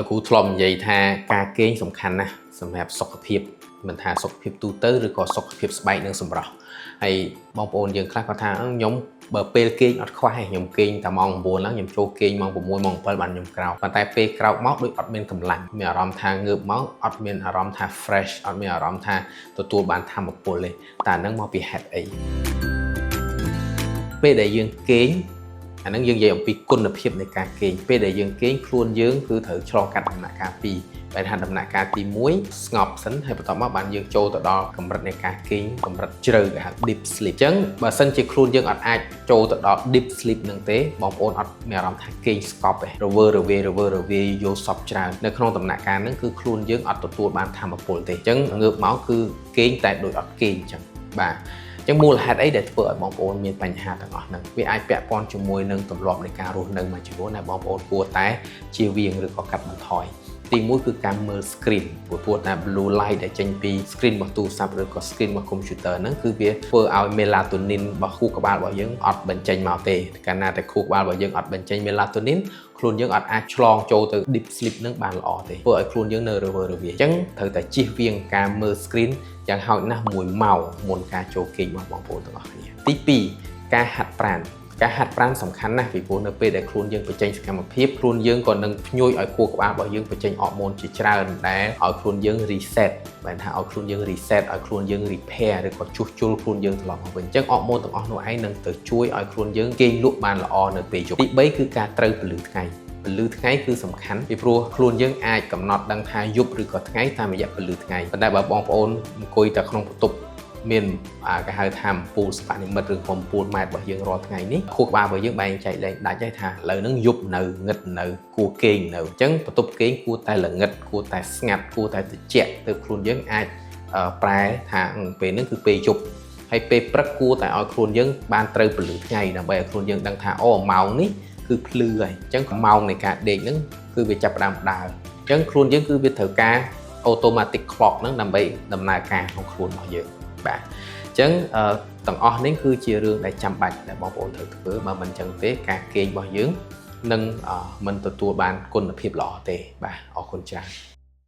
លោកគ្រូធ្លាប់និយាយថាការគេងសំខាន់ណាស់សម្រាប់សុខភាពមិនថាសុខភាពទូទៅឬក៏សុខភាពស្បែកនិងសម្រស់ហើយបងប្អូនយើងខ្លះគាត់ថាអឺខ្ញុំបើពេលគេងអត់ខ្វះទេខ្ញុំគេងតែម៉ោង9ឡើងខ្ញុំចូលគេងម៉ោង6ម៉ោង7បានខ្ញុំក្រោកប៉ុន្តែពេលក្រោកមកដូចអត់មានកម្លាំងមានអារម្មណ៍ថាងើបមកអត់មានអារម្មណ៍ថា fresh អត់មានអារម្មណ៍ថាទទួលបានថាមពលទេតើហ្នឹងមកពីហេតុអីពេលដែលយើងគេងអាហ្នឹងយើងនិយាយអំពីគុណភាពនៃការគេងពេលដែលយើងគេងខ្លួនយើងគឺត្រូវឆ្លងកាត់ដំណាក់កាលពីរបែរថាដំណាក់កាលទី1ស្ងប់សិនហើយបន្ទាប់មកបានយើងចូលទៅដល់កម្រិតនៃការគេងកម្រិតជ្រៅគេហៅ deep sleep អញ្ចឹងបើសិនជាខ្លួនយើងអត់អាចចូលទៅដល់ deep sleep នឹងទេបងប្អូនអត់មានអារម្មណ៍ថាគេងស្កប់ទេរវើរវាយរវើរវាយយល់សពច្រើននៅក្នុងដំណាក់កាលហ្នឹងគឺខ្លួនយើងអត់ទទួលបានថាមពលទេអញ្ចឹងងើបមកគឺគេងតែដូចអត់គេងអញ្ចឹងបាទចឹងមូលហេតុអីដែលធ្វើឲ្យបងប្អូនមានបញ្ហាទាំងអស់ហ្នឹងវាអាចពាក់ព័ន្ធជាមួយនឹងទម្លាប់នៃការរស់នៅមួយចំនួនដែលបងប្អូនគួរតែជៀសវាងឬក៏កាត់បន្ថយទីមួយគឺការមើល screen ព្រោះតែ blue light ដែលចេញពី screen របស់ទូរស័ព្ទឬក៏ screen របស់ computer ហ្នឹងគឺវាធ្វើឲ្យ melatonin របស់ខួរក្បាលរបស់យើងអត់បញ្ចេញមកទេកាលណាតែខួរក្បាលរបស់យើងអត់បញ្ចេញ melatonin ខ្លួនយើងអត់អាចឆ្លងចូលទៅ deep sleep នឹងបានល្អទេធ្វើឲ្យខ្លួនយើងនៅរវើរវាយអញ្ចឹងត្រូវតែជៀសវាងការមើល screen យ៉ាងហោចណាស់1ម៉ោងមុនការចូលគេងរបស់បងប្អូនទាំងអស់គ្នាទី2ការហាត់ប្រាណការហាត់ប្រាណសំខាន់ណាស់ពីព្រោះនៅពេលដែលខ្លួនយើងបញ្ចេញសកម្មភាពខ្លួនយើងក៏នឹងភ្ញួយឲ្យខួរក្បាលរបស់យើងបញ្ចេញអរម៉ូនជាច្រើនដែលឲ្យខ្លួនយើង reset បែរថាឲ្យខ្លួនយើង reset ឲ្យខ្លួនយើង repair ឬក៏ជួសជុលខ្លួនយើងត្រឡប់មកវិញអញ្ចឹងអរម៉ូនទាំងអស់នោះឯងនឹងទៅជួយឲ្យខ្លួនយើងគេងលក់បានល្អនៅពេលយប់ទី3គឺការត្រូវពន្លឺថ្ងៃពន្លឺថ្ងៃគឺសំខាន់ពីព្រោះខ្លួនយើងអាចកំណត់ដឹងថាយប់ឬក៏ថ្ងៃតាមរយៈពន្លឺថ្ងៃប៉ុន្តែបើបងប្អូនអង្គុយតែក្នុងបន្ទប់មានអាគេហៅថាអំពូលសិប្បនិម្មិតឬក៏អំពូលម៉ែត្ររបស់យើងរាល់ថ្ងៃនេះខួរក្បាលរបស់យើងបែងចែកលែងដាច់ហើយថាឥឡូវហ្នឹងយប់នៅងឹតនៅគួរគេងនៅអញ្ចឹងបន្ទប់គេងគួរតែល្ងឹតគួរតែស្ងាត់គួរតែត្រជាក់ទើបខ្លួនយើងអាចប្រែថាពេលហ្នឹងគឺពេលយប់ហើយពេលព្រឹកគួរតែឲ្យខ្លួនយើងបានត្រូវពន្លឺថ្ងៃដើម្បីឲ្យខ្លួនយើងដឹងថាអូម៉ោងនេះគឺភ្លឺហើយអញ្ចឹងម៉ោងនៃការដេកហ្នឹងគឺវាចាប់ផ្ដើមដើរអញ្ចឹងខ្លួនយើងគឺវាត្រូវការ automatic clock ហ្នឹងដើម្បីដំណើរការក្នុងខ្លួនរបស់យើងបាទអញ្ចឹងទាំងអស់នេះគឺជារឿងដែលចាំបាច់ដែលបងប្អូនត្រូវធ្វើបើមិនអញ្ចឹងទេការគេងរបស់យើងនឹងមិនទទួលបានគុណភាពល្អទេបាទអរគុណច្រើន។